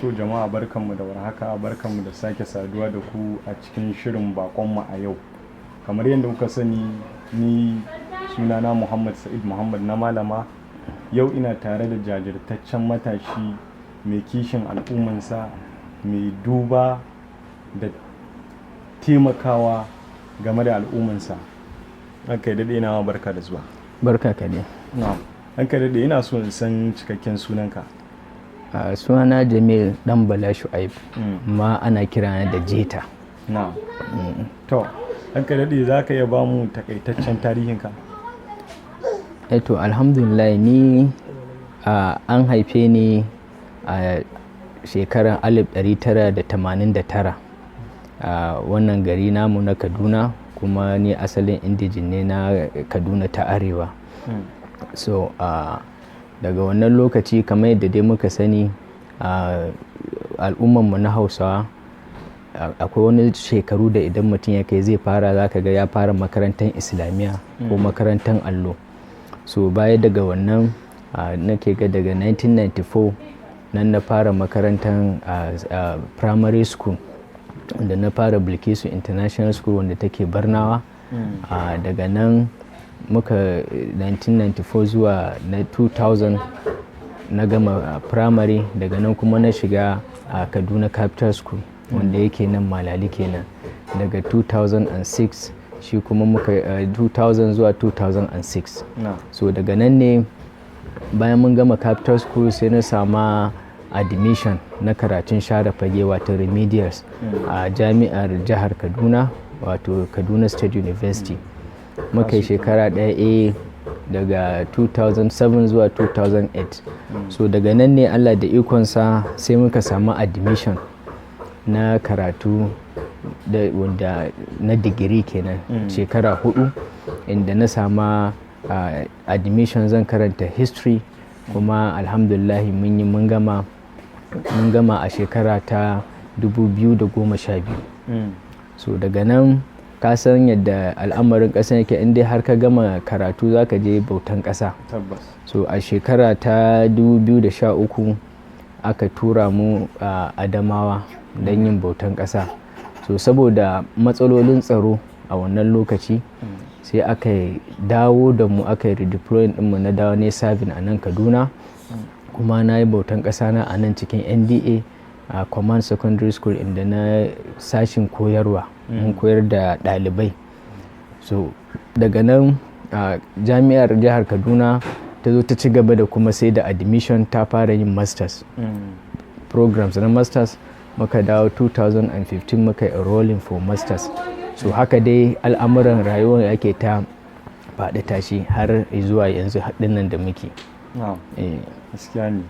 To jama'a, barkanmu da warhaka, barkanmu da sake saduwa da ku a cikin shirin baƙonmu a yau. Kamar yadda kuka sani, ni sunana Muhammad Sa'id Muhammad na Malama. Yau ina tare da jajirtaccen matashi mai kishin al'ummansa, mai duba da taimakawa game da al'ummansa. Ranka ya daɗe, ina ma barka da zuwa. Barka ka dai. Na'am. Ranka ya daɗe, ina so in san cikakken sunanka. Sunana Jamil Dan Bala Shu'aib, amma ana kirana da Jeta. Na'am. To, ranka ya daɗe, za ka iya ba mu takaitaccen tarihinka? Eh to, alhamdulillah, ni an haife ni a shekarar 1989 a wannan gari namu na Kaduna, kuma ni asalin indigene ne na Kaduna ta Arewa. So daga wannan lokaci, kamar yadda dai muka sani, al'ummarmu na Hausawa akwai wani shekaru da idan mutum ya kai zai fara, za ka ga ya fara makarantar Islamiyya ko makarantar allo. So baya daga wannan, nake ga daga 1994 nan na fara makarantar primary school, wanda na fara Bilkisu International School wanda take Barnawa. Daga nan muka 1994 zuwa na 2000 na gama primary. Daga nan kuma na shiga a Kaduna Capital School wanda yake nan Malali kenan, daga 2006 shi kuma muka 2000 zuwa 2006. So daga nan ne, bayan mun gama Capital School, sai na sama admission na karatun share fage, wato remedials, a jami'ar jihar Kaduna, wato Kaduna State University. Muka yi shekara ɗaya a daga 2007 zuwa 2008. So daga nan ne Allah da ikonsa sai muka samu admission na karatu da wanda na digiri kenan, shekara 4, inda na sama admission zan karanta history. Kuma alhamdulillahi mun yi, mun gama a shekara ta 2012. So daga nan, ka san yadda al'amarin ƙasa yake, in dai har ka gama karatu za ka je bautan ƙasa. So a shekara ta 2013 aka tura mu a Adamawa don yin bautan ƙasa. So saboda matsalolin tsaro a wannan lokaci, sai aka dawo da mu, aka yi redeploying ɗinmu, na dawo ne serving a nan Kaduna. Kuma na yi bautan ƙasa na a nan cikin NDA a Command Secondary School, inda na sashin koyarwa, mun koyar da ɗalibai. So daga nan jami'ar jihar Kaduna ta zo ta ci gaba da kuma sai da admission, ta fara yin masters programs na masters. Muka dawo 2015 muka enrolling for masters. So haka dai al'amuran rayuwar yake ta faɗi tashi har zuwa yanzu nan da muke. Gaskiya ne,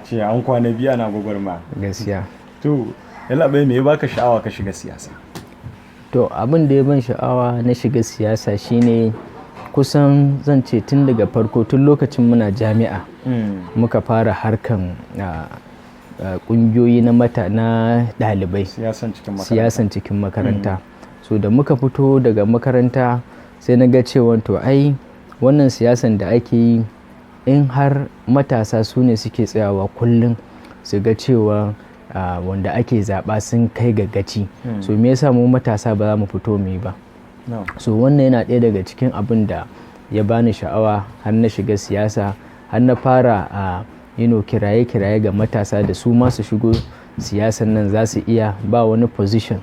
ce an kwana biyu ana gwagwarma. Gaskiya. To yallaɓai, me ya baka sha'awa ka shiga siyasa? To, abin da ya ban sha'awa na shiga siyasa shine, kusan zan ce tun daga farko, tun lokacin muna jami'a, muka fara harkan kungiyoyi na mata na ɗalibai. Siyasan cikin makaranta. Siyasan cikin makaranta. So da muka fito daga makaranta, sai na ga cewa to ai wannan siyasan da ake yi, in har matasa su ne suke tsayawa kullum su ga cewa wanda ake zaɓa sun kai ga gaci, so me yasa mu matasa ba za mu fito mu yi ba? So wannan yana ɗaya daga cikin abin da ya bani sha'awa har na shiga siyasa, har na fara a kiraye-kiraye ga matasa da su ma su shigo siyasan nan, za su iya. Ba wani position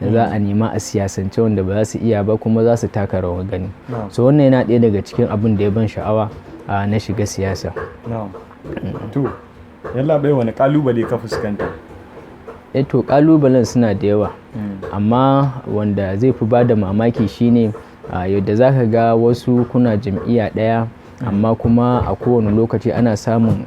da za a nema a siyasance wanda ba za su iya ba, kuma za su taka rawar gani. So wannan yana ɗaya daga cikin abin da ya ban sha'awa na shiga siyasa. To yallaɓai, wani kalubale ka fuskanta? Eh to, kalubalen suna da yawa, amma wanda zai fi bada mamaki shine yadda za ka ga wasu kuna jam'iyya ɗaya, amma kuma a kowane lokaci ana samun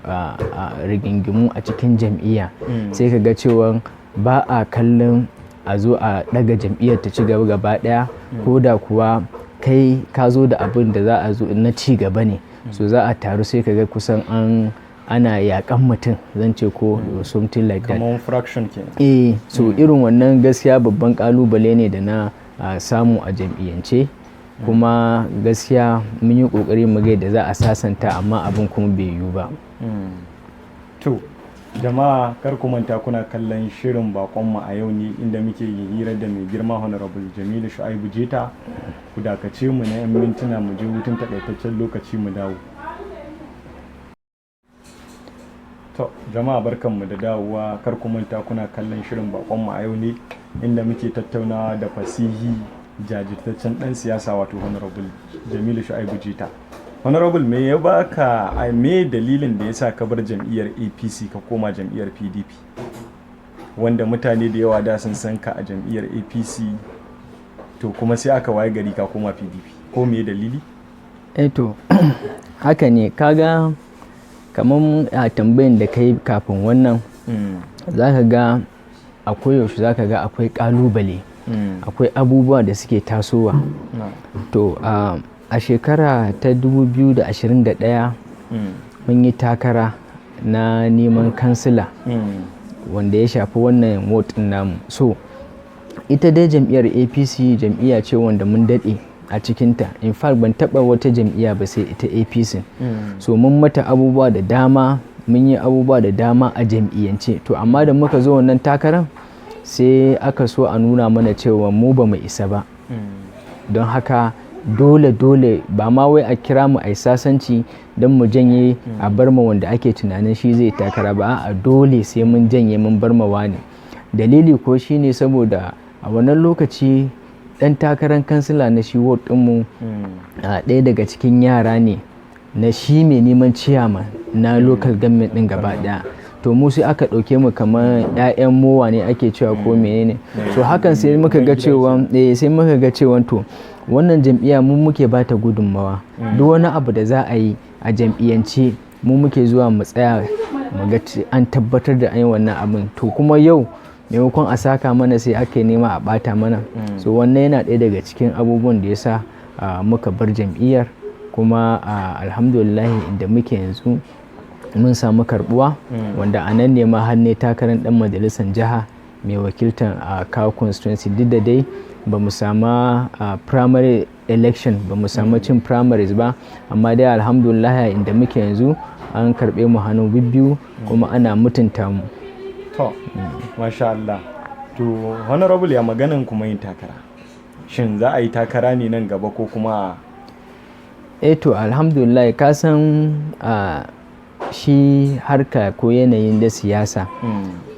rigingimu a cikin jam'iyya. Sai ka ga cewa ba a kallon a zo a ɗaga jam'iyyar ta ci gaba gaba ɗaya, ko da kuwa kai ka zo da abin da za a zo na ci gaba ne. So za a taru, sai ka ga kusan an ana yakan mutum, zan ce, ko something like that. Kamar fraction kenan. Eh, so irin wannan gaskiya babban kalubale ne da na samu a jam'iyyance. Kuma gaskiya mun yi kokari mu ga yadda za a sasanta, amma abin kuma bai yiwu ba. To Jama'a, kar ku manta kuna kallon shirin Bakonmu a Yau ne, inda muke yin hira da mai girma Honorable Jamilu Shu'aibu Jeta. Ku dakace mu na 'yan mintuna, mu je hutun takaitaccen lokaci mu dawo. To jama'a, barkanmu da dawowa. Kar ku manta kuna kallon shirin Bakonmu a Yau ne, inda muke tattaunawa da fasihi jajirtaccen dan siyasa, wato Honorable Jamilu Shu'aibu Jeta. Honorable, me ya baka a me dalilin da ya sa ka bar jam'iyyar APC ka koma jam'iyyar PDP, wanda mutane da yawa da sun san ka a jam'iyyar APC, to kuma sai aka waye gari ka koma PDP? Ko me dalili? Eh to, haka ne. Kaga kamar a tambayin da kai kafin wannan, za ka ga a koyaushe za ka ga akwai kalubale, akwai abubuwa da suke tasowa. To a shekara ta 2021 mun yi takara na neman kansila wanda ya shafi wannan ward ɗin namu. So ita dai jam'iyyar APC jam'iyya ce wanda mun daɗe a cikinta. In fact, ban taɓa wata jam'iyya ba sai ita APC. So mun mata abubuwa da dama, mun yi abubuwa da dama a jam'iyyance. To amma da muka zo wannan takarar, sai aka so a nuna mana cewa mu ba mu isa ba. Don haka dole dole, ba ma wai a kira mu a yi sasanci don mu janye a bar ma wanda ake tunanin shi zai takara ba, a dole sai mun janye mun bar ma wani. Dalili ko shine saboda a wannan lokaci dan takarar kansila na shi ward ɗinmu a ɗaya daga cikin yara ne na shi mai neman ciyama na local government ɗin gaba ɗaya. To mu sai aka ɗauke mu kamar 'ya'yan mowa ne ake cewa ko menene. So hakan sai muka ga cewa sai muka ga cewa to wannan jam'iyya mu muke bata gudunmawa. Duk wani abu da za a yi a jam'iyyance, mu muke zuwa mu tsaya mu ga an tabbatar da an yi wannan abin. To kuma yau maimakon a saka mana, sai ake nema a bata mana. So wannan yana ɗaya daga cikin abubuwan da ya sa muka bar jam'iyyar. Kuma alhamdulillah, inda muke yanzu mun samu karbuwa, wanda a nan ne ma har ne takarar dan majalisar jiha mai wakiltar a Kawo constituency. Duk da dai ba mu sama primary election ba, mu samu cin primaries ba, amma dai alhamdulillah, inda muke yanzu an karbe mu hannu bibbiyu kuma ana mutunta mu. To masha Allah. To Honorable, ya maganan kuma yin takara? Shin za a yi takara ne nan gaba ko kuma? Eh to, alhamdulillah. Ka san shi harka ko yanayin da siyasa,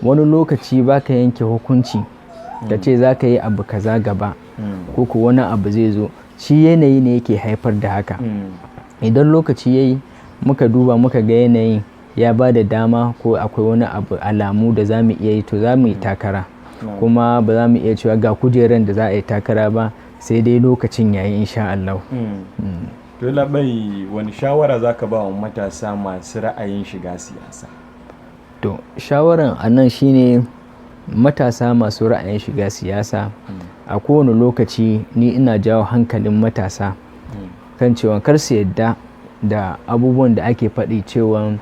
wani lokaci baka yanke hukunci ka ce za ka yi abu kaza gaba ko wani abu zai zo. Shi yanayi ne yake haifar da haka. Idan lokaci ya yi, muka duba muka ga yanayin ya ba da dama ko akwai wani abu alamu da za mu iya yi, to za mu yi takara. Kuma ba za mu iya cewa ga kujeran da za a yi takara ba, sai dai lokacin yayi, insha Allah. To labai, wani shawara za ka ba wa matasa masu ra'ayin shiga siyasa? To shawaran a nan shine, matasa masu ra'ayin shiga siyasa, a kowane lokaci ni ina jawo hankalin matasa kan cewa kar su yadda da abubuwan da ake faɗi cewa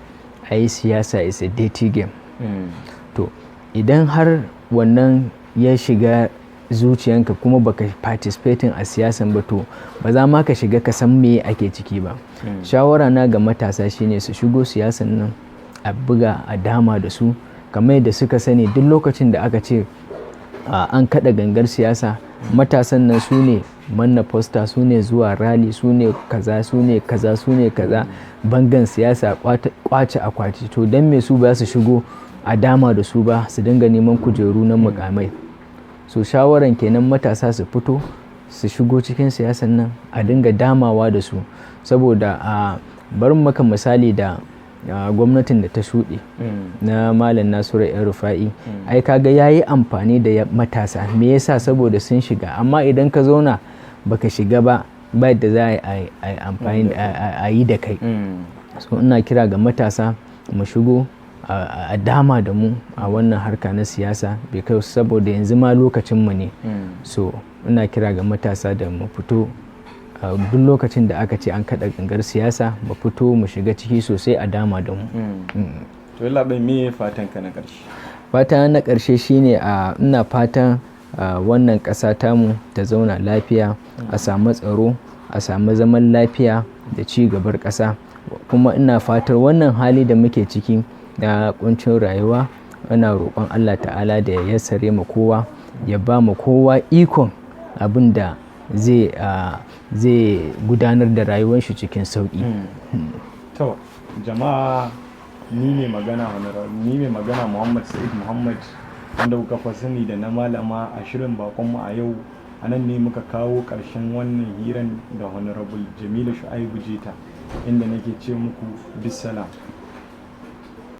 a yi siyasa is a dirty game. To idan har wannan ya shiga zuciyanka kuma baka participating a siyasan ba, to ba za ma ka shiga ka san me ake ciki ba. Shawara na ga matasa shine su shigo siyasan nan, a buga a dama da su. Kamar yadda suka sani, duk lokacin da aka ce an kada gangar siyasa, matasan nan su ne manna poster, su ne zuwa rally, su ne kaza, su ne kaza, su ne kaza, bangan siyasa, kwace akwati. To don me su ba su shigo a dama da su ba, su dinga neman kujeru na mukamai? So shawaran kenan, matasa su fito su shigo cikin siyasan nan, a dinga damawa da su. Saboda a barin maka misali da gwamnatin da ta shuɗe na Malam Nasiru El Rufa'i, ai kaga ya yi amfani da matasa. Me yasa? Saboda sun shiga. Amma idan ka zauna baka shiga ba, ba yadda za a yi amfani a yi da kai. So ina kira ga matasa mu shigo a dama da mu a wannan harka na siyasa, because saboda yanzu ma lokacin mu ne. So ina kira ga matasa da mu fito duk lokacin da aka ce an kada gangar siyasa, mu fito mu shiga ciki sosai, a dama da mu. To labai, me fatan ka na ƙarshe? Fata na ƙarshe shine ina fatan wannan ƙasa tamu ta zauna lafiya, a samu tsaro, a samu zaman lafiya da ci gabar ƙasa. Kuma ina fatar wannan hali da muke ciki na kuncin rayuwa. Ana roƙon Allah Ta'ala da ya yassare ma kowa, ya ba ma kowa ikon abin da zai gudanar da rayuwar shi cikin sauƙi. To jama'a, ni ne magana Muhammad Sa'id Muhammad, wanda kuka fa sani da na malama a shirin bakonmu a yau. A nan ne muka kawo ƙarshen wannan hiran da Honorable Jamilu Shu'aibu Jeta, inda nake ce muku bisalam.